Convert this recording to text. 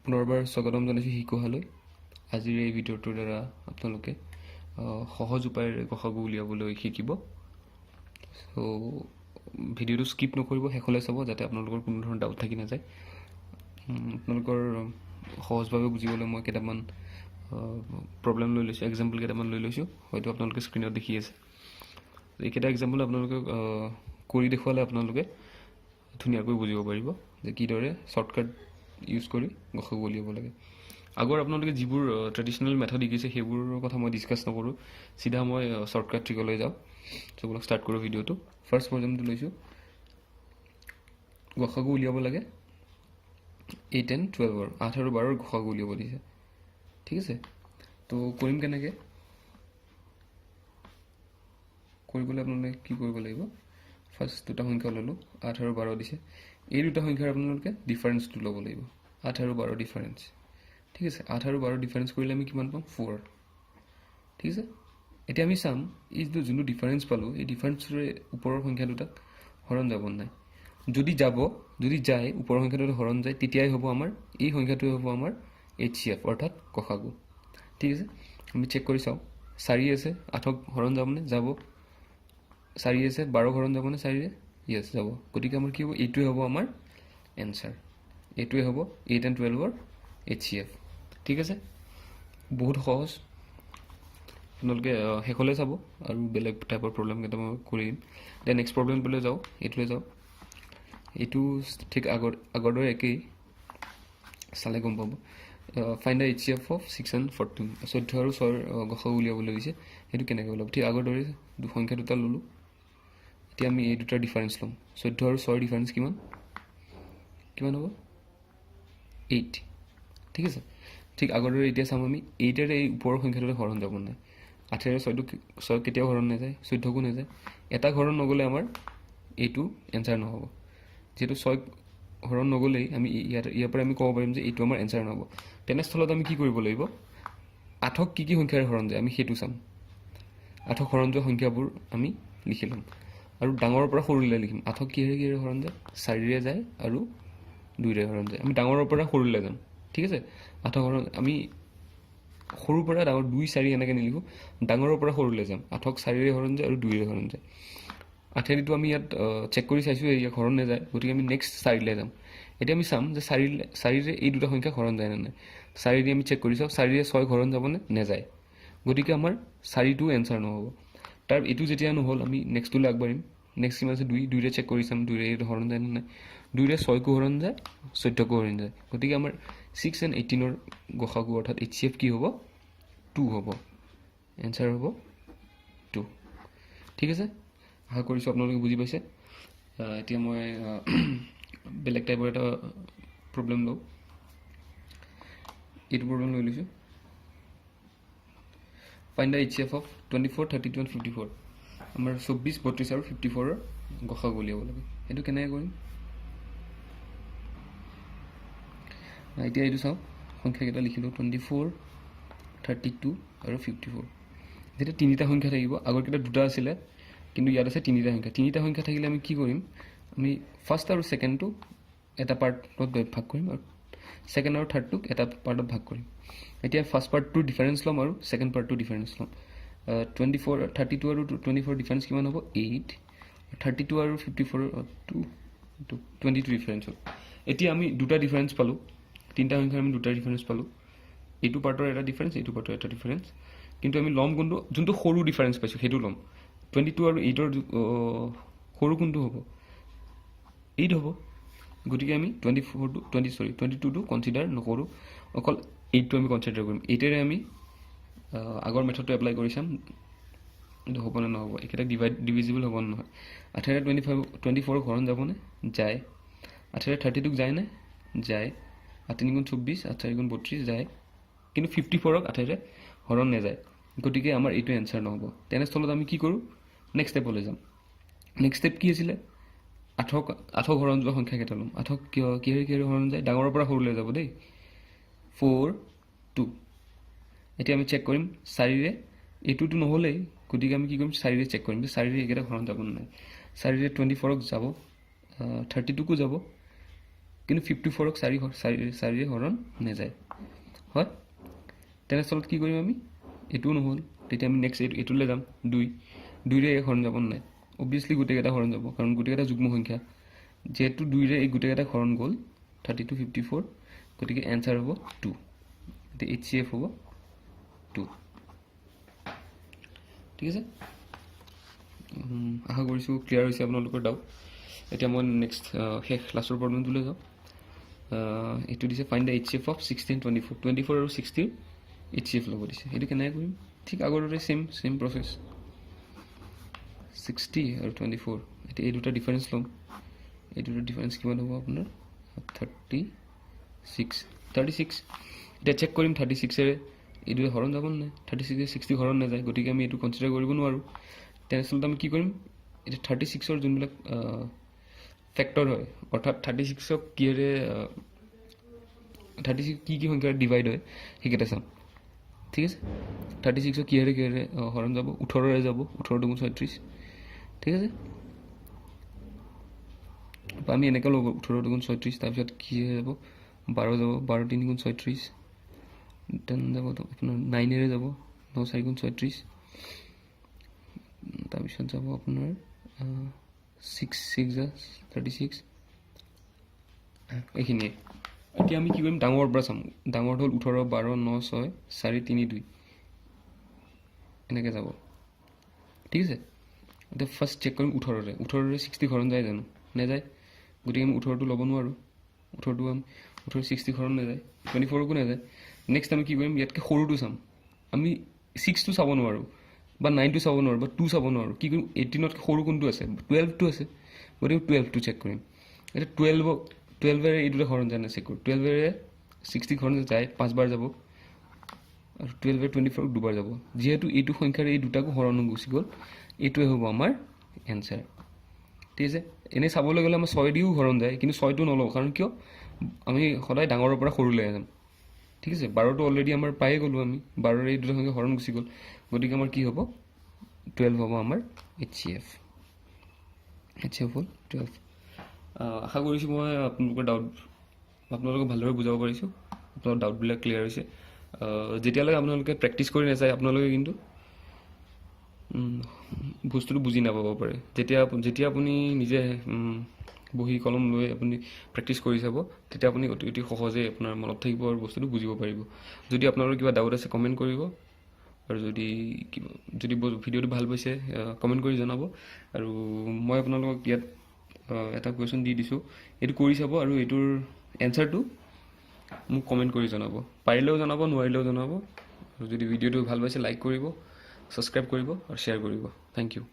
পুনৰবাৰ স্বাগতম জনাইছোঁ শিকোহালৈ। আজিৰ এই ভিডিঅ'টোৰ দ্বাৰা আপোনালোকে সহজ উপায়েৰে গসাগু উলিয়াবলৈ শিকিব। চ' ভিডিঅ'টো স্কিপ নকৰিব, শেষলৈ চাব, যাতে আপোনালোকৰ কোনো ধৰণৰ ডাউট থাকি নাযায়। আপোনালোকৰ সহজভাৱে বুজিবলৈ মই কেইটামান প্ৰব্লেম লৈ লৈছোঁ, এক্সাম্পল কেইটামান লৈ লৈছোঁ। হয়তো আপোনালোকে স্ক্ৰীণত দেখি আছে। এইকেইটা এক্সাম্পল আপোনালোকে কৰি দেখুৱালে আপোনালোকে ধুনীয়াকৈ বুজিব পাৰিব যে কিদৰে শ্বৰ্টকাট ইউজ কৰি গসাগু উলিয়াব লাগে। আগৰ আপোনালোকে যিবোৰ ট্ৰেডিশ্যনেল মেথড শিকিছে, সেইবোৰৰ কথা মই ডিছকাছ নকৰোঁ। চিধা মই শ্বৰ্টকাট ট্ৰিকলৈ যাওঁ। চ' ব'লক, ষ্টাৰ্ট কৰোঁ ভিডিঅ'টো। ফাৰ্ষ্ট প্ৰব্লেমটো লৈছোঁ। গসাগু উলিয়াব লাগে 8 এণ্ড 12ৰ, 8 আৰু 12ৰ গসাগু উলিয়াব দিছে। ঠিক আছে, তো কৰিম কেনেকৈ? কৰিবলৈ আপোনালোকে কি কৰিব লাগিব? ফাৰ্ষ্ট দুটা সংখ্যা ল'লোঁ, 8 আৰু 12 দিছে। এই দুটা সংখ্যাৰ আপোনালোকে ডিফাৰেঞ্চটো ল'ব লাগিব, 8 আৰু 12 ডিফাৰেঞ্চ। ঠিক আছে, 8 আৰু 12 ডিফাৰেঞ্চ কৰিলে আমি কিমান পাম? 4। ঠিক আছে, এতিয়া আমি চাম এই যিটো যোনটো ডিফাৰেঞ্চ পালোঁ, এই ডিফাৰেঞ্চটোৰে ওপৰৰ সংখ্যা দুটাক হৰণ যাব নাই। যদি যায়, ওপৰৰ সংখ্যাটোত হৰণ যায়, তেতিয়াই হ'ব আমাৰ এই সংখ্যাটোৱে হ'ব আমাৰ এইচচিএফ, অৰ্থাৎ গসাগু। ঠিক আছে, আমি চেক কৰি চাওঁ। 4 আছে, 8ক হৰণ যাবনে? যাব। 4 আছে, 12ক হৰণ যাবনে 4ৰে? য়েছ, যাব। গতিকে আমাৰ কি হ'ব? এইটোৱে হ'ব আমাৰ এনচাৰ। এইটোৱে হ'ব 8 এণ্ড 12ৰ এইচচিএফ। ঠিক আছে, বহুত সহজ। আপোনালোকে শেষলৈ চাব আৰু বেলেগ টাইপৰ প্ৰব্লেম কেইটা মই কৰি দিম। এতিয়া নেক্সট প্ৰব্লেমটোলৈ যাওঁ, এইটোলৈ যাওঁ। এইটো ঠিক আগৰ দৰে একেই, চালে গম পাব। Find the HCF of 6 and 14। 14 আৰু 6ৰ গসাগু উলিয়াবলৈ দিছে। সেইটো কেনেকৈ ওলাব? ঠিক আগৰ দৰে সংখ্যা দুটা ল'লোঁ। এতিয়া আমি এই দুটাৰ ডিফাৰেঞ্চ ল'ম। 14 আৰু 6ৰ ডিফাৰেঞ্চ কিমান কিমান হ'ব? 8। ঠিক আছে, ঠিক আগৰ দৰে এতিয়া চাম আমি 8েৰে এই ওপৰৰ সংখ্যাটোতে হৰণ যাব নাই। 8েৰে 6 কেতিয়াও হৰণ নাযায়, 14কো নাযায়। এটা হৰণ নগ'লে আমাৰ এইটো এনচাৰ নহ'ব। যিহেতু 6 হৰণ নগ'লেই, আমি ইয়াৰ পৰা আমি ক'ব পাৰিম যে এইটো আমাৰ এনচাৰ নহ'ব। তেনেস্থলত আমি কি কৰিব লাগিব? 8ক কি কি সংখ্যাৰে হৰণ যায়, আমি সেইটো চাম। 8ক হৰণ যোৱা সংখ্যাবোৰ আমি লিখি ল'ম আৰু ডাঙৰৰ পৰা সৰুলৈ লিখিম। 8ক কিহেৰে কিহেৰে হৰণ যায়? 4ৰে যায় আৰু 2ৰে হৰণ যায়। আমি ডাঙৰৰ পৰা সৰুলৈ যাম। ঠিক আছে, 8ক হৰণ আমি সৰুৰ পৰা ডাঙৰ, 2, 4 এনেকৈ নিলিখোঁ, ডাঙৰৰ পৰা সৰুলৈ যাম। 8ক 4ৰে হৰণ যায় আৰু 2ৰে হৰণ যায়। 8ৰেদিতো আমি ইয়াত চেক কৰি চাইছোঁ, ইয়াক হৰণ নাযায়। গতিকে আমি নেক্সট 4লৈ যাম। এতিয়া আমি চাম যে 4ৰে এই দুটা সংখ্যা হৰণ যায় নে নাই। 4 দি আমি চেক কৰি চাওঁ, 4ৰে 6 হৰণ যাবনে? নাযায়। গতিকে আমাৰ 4টো এনচাৰ নহ'ব। তাৰ এইটো যেতিয়া নহ'ল, আমি নেক্সটটোলৈ আগবাঢ়িম। নেক্সট কিমান আছে? 2। 2ৰে চেক কৰি চাম, 2ৰে এইটো হৰণ যায় নে নাই। 2ৰে 6কো হৰণ যায়, 14কো হৰণ যায়। গতিকে আমাৰ 6 এণ্ড 18ৰ গসাগু, অৰ্থাৎ এইচচিএফ কি হ'ব? 2 হ'ব। এনচাৰ হ'ব 2। ঠিক আছে, আশা কৰিছোঁ আপোনালোকে বুজি পাইছে। এতিয়া মই বেলেগ টাইপৰ এটা প্ৰব্লেম লওঁ। এইটো প্ৰব্লেম লৈ লৈছোঁ। Find the HCF of 24, 32 and 54। আমাৰ 24, 32 আৰু 54ৰ গসাগু উলিয়াব লাগে। সেইটো কেনেকৈ কৰিম? এতিয়া এইটো চাওঁ, সংখ্যাকেইটা লিখিলোঁ, 24, 32 আৰু 54। যেতিয়া তিনিটা সংখ্যা থাকিব, আগৰকেইটা দুটা আছিলে, কিন্তু ইয়াত আছে তিনিটা সংখ্যা। তিনিটা সংখ্যা থাকিলে আমি কি কৰিম? আমি ফাৰ্ষ্ট আৰু ছেকেণ্ডটো এটা পাৰ্টত ভাগ কৰিম আৰু ছেকেণ্ড আৰু থাৰ্ডটোক এটা পাৰ্টত ভাগ কৰিম। এতিয়া ফাৰ্ষ্ট পাৰ্টটোৰ ডিফাৰেঞ্চ ল'ম আৰু ছেকেণ্ড পাৰ্টটোৰ ডিফাৰেঞ্চ ল'ম। 24, 32 আৰু 24 ডিফাৰেঞ্চ কিমান হ'ব? 8। 32 আৰু 54, 2 2, 22 ডিফাৰেঞ্চ হ'ল। এতিয়া আমি দুটা ডিফাৰেঞ্চ পালোঁ। তিনিটা সংখ্যাৰ আমি দুটা ডিফাৰেঞ্চ পালোঁ, এইটো পাৰ্টৰ এটা ডিফাৰেঞ্চ, এইটো পাৰ্টৰ এটা ডিফাৰেঞ্চ। কিন্তু আমি ল'ম কোনটো? যোনটো সৰু ডিফাৰেঞ্চ পাইছোঁ, সেইটো ল'ম। 22 আৰু 8ৰ সৰু কোনটো হ'ব? 8 হ'ব। গতিকে আমি 24টো, টুৱেণ্টি, চৰি, 22টো কনচিডাৰ নকৰোঁ, অকল 8টো আমি কনচিডাৰ কৰিম। 8েৰে আমি আগৰ মেথডটো এপ্লাই কৰি চাম, এইটো হ'বনে নহ'ব, এইকেইটাক ডিভিজিবল হ'ব নে নহয়। 8েৰে 25, 24ক হৰণ যাবনে? যায়। 8েৰে 32ক যায়নে? যায়। 8 3 গুণ 24, 8 4 গুণ 32, যায়। কিন্তু 54ক 8েৰে হৰণ নাযায়। গতিকে আমাৰ এইটো এনচাৰ নহ'ব। তেনেস্থলত আমি কি কৰোঁ? নেক্সট ষ্টেপলৈ যাম। নেক্সট ষ্টেপ কি আছিলে? 8ক হৰণ যোৱা সংখ্যাকেইটা ল'ম। 8ক কিয় কিহেৰে কিহেৰে হৰণ যায়? ডাঙৰৰ পৰা সৰুলৈ যাব দেই। 4, 2। এতিয়া আমি চেক কৰিম 4ৰে। এইটোতো নহ'লেই, গতিকে আমি কি কৰিম? 4ৰে চেক কৰিম যে 4ৰে এইকেইটা হৰণ যাব নে নাই। 4ৰে 24ক যাব, 32কো যাব, কিন্তু কিন্তু 54ক চাৰি চাৰি চাৰিৰে হৰণ নাযায়। হয়, তেনেস্থলত কি কৰিম আমি? এইটোও নহ'ল, তেতিয়া আমি নেক্সট এইটোলৈ যাম। দুই, দুইৰে এক হৰণ যাব নাই? অবভিয়াছলি গোটেইকেইটা হৰণ যাব, কাৰণ গোটেইকেইটা যুগ্ম সংখ্যা। যিহেতু দুইৰে এই গোটেইকেইটা হৰণ গ'ল, 32, 54, গতিকে এনচাৰ হ'ব টু। এতিয়া এইচচিএফ হ'ব টু। ঠিক আছে, আশা কৰিছোঁ ক্লিয়াৰ হৈছে আপোনালোকৰ ডাউট। এতিয়া মই নেক্সট শেষ লাষ্টৰ প্ৰব্লেমটোলৈ যাওঁ। এইটো দিছে, find the HCF of 60, 24। 24 আৰু 60ৰ এইচচিএফ ল'ব দিছে। সেইটো কেনেকৈ কৰিম? ঠিক আগৰ দৰে ছেইম ছেইম প্ৰচেছ। 60 আৰু 24, এতিয়া এই দুটা ডিফাৰেঞ্চ ল'ম। এই দুটা ডিফাৰেঞ্চ কিমান হ'ব আপোনাৰ? 36, 36। এতিয়া চেক কৰিম, 36েৰে এই দুটা হৰণ যাব নাই? 36ে 60 হৰণ নাযায়, গতিকে আমি এইটো কনচিডাৰ কৰিব নোৱাৰোঁ। তেনেস্থলত আমি কি কৰিম? এতিয়া 36ৰ যোনবিলাক ফেক্টৰ হয়, অৰ্থাৎ 36ক কিহেৰে, 36 কি কি সংখ্যাৰে ডিভাইড হয়, সেইকেইটা চাম। ঠিক আছে, 36ক কিহেৰে কিহেৰে হৰণ যাব? 18ৰে যাব, 18 দুগুণ 36। ঠিক আছে, বা আমি এনেকৈ ল'ব, 18 দুগুণ 36। তাৰপিছত কি যাব? 12 যাব, 12 তিনি গুণ 36। দেন যাব আপোনাৰ নাইনেৰে যাব, ন চাৰি গুণ 36। তাৰপিছত যাব আপোনাৰ 6 6 36। এইখিনিয়ে। এতিয়া আমি কি কৰিম? ডাঙৰৰ পৰা চাম। ডাঙৰ হ'ল 18, 12, ন, ছয়, চাৰি, তিনি, দুই, এনেকৈ যাব। ঠিক আছে, এতিয়া ফাৰ্ষ্ট চেক কৰিম 18ৰে। 18ৰে 60 হৰণ যায় জানো? নাযায়। গতিকে আমি 18টো ল'ব নোৱাৰোঁ। 18টো আমি 18 60 হৰণ নাযায়, 24কো নাযায়। নেক্সট আমি কি কৰিম? ইয়াতকৈ সৰুটো চাম। আমি ছিক্সটো চাব নোৱাৰোঁ বা নাইনটো চাব নোৱাৰোঁ বা টু চাব নোৱাৰোঁ। কি কৰিম? 18তকৈ সৰু কোনটো আছে? 12টো আছে, গতিকে 12টো চেক কৰিম। এতিয়া 12েৰে এই দুটা হৰণ যায় নাই চেক কৰোঁ। 12েৰে 60 হৰণ যায়, পাঁচবাৰ যাব, আৰু 12ে 24ক দুবাৰ যাব। যিহেতু এইটো সংখ্যাৰে এই দুটাকো হৰণ গুচি গ'ল, এইটোৱে হ'ব আমাৰ এনচাৰ। ঠিক আছে, এনেই চাবলৈ গ'লে আমাৰ ছয় দিও হৰণ যায়, কিন্তু ছয়টো নলওঁ। কাৰণ কিয়? আমি সদায় ডাঙৰৰ পৰা সৰুলৈ যাম। ঠিক আছে, 12টো অলৰেডি আমাৰ পায়ে গ'লোঁ আমি, 12ৰ এই দুটা সংখ্যা হৰণ গুচি গ'ল। গতিকে আমাৰ কি হ'ব? 12 হ'ব আমাৰ এইচচিএফ। এইচচিএফ হ'ল 12। আশা কৰিছোঁ মই আপোনালোকৰ ডাউট আপোনালোকক ভালদৰে বুজাব পাৰিছোঁ, আপোনালোকৰ ডাউটবিলাক ক্লিয়াৰ হৈছে। যেতিয়ালৈকে আপোনালোকে প্ৰেক্টিছ কৰি নাচায়, আপোনালোকে কিন্তু বস্তুটো বুজি নাপাব পাৰে। যেতিয়া যেতিয়া আপুনি নিজে বহী কলম লৈ আপুনি প্ৰেক্টিছ কৰি চাব, তেতিয়া আপুনি অতি অতি সহজেই আপোনাৰ মনত থাকিব আৰু বস্তুটো বুজিব পাৰিব। যদি আপোনালোকৰ কিবা ডাউট আছে, কমেণ্ট কৰিব, আৰু যদি কিবা যদি ভিডিঅ'টো ভাল পাইছে, কমেণ্ট কৰি জনাব। আৰু মই আপোনালোকক ইয়াত এটা কুৱেশ্যন দি দিছোঁ, এইটো কৰি চাব আৰু এইটোৰ এনচাৰটো মোক কমেণ্ট কৰি জনাব। পাৰিলেও জনাব, নোৱাৰিলেও জনাব। আৰু যদি ভিডিঅ'টো ভাল পাইছে, লাইক কৰিব, ছাবস্ক্ৰাইব কৰিব আৰু শ্বেয়াৰ কৰিব। Thank U.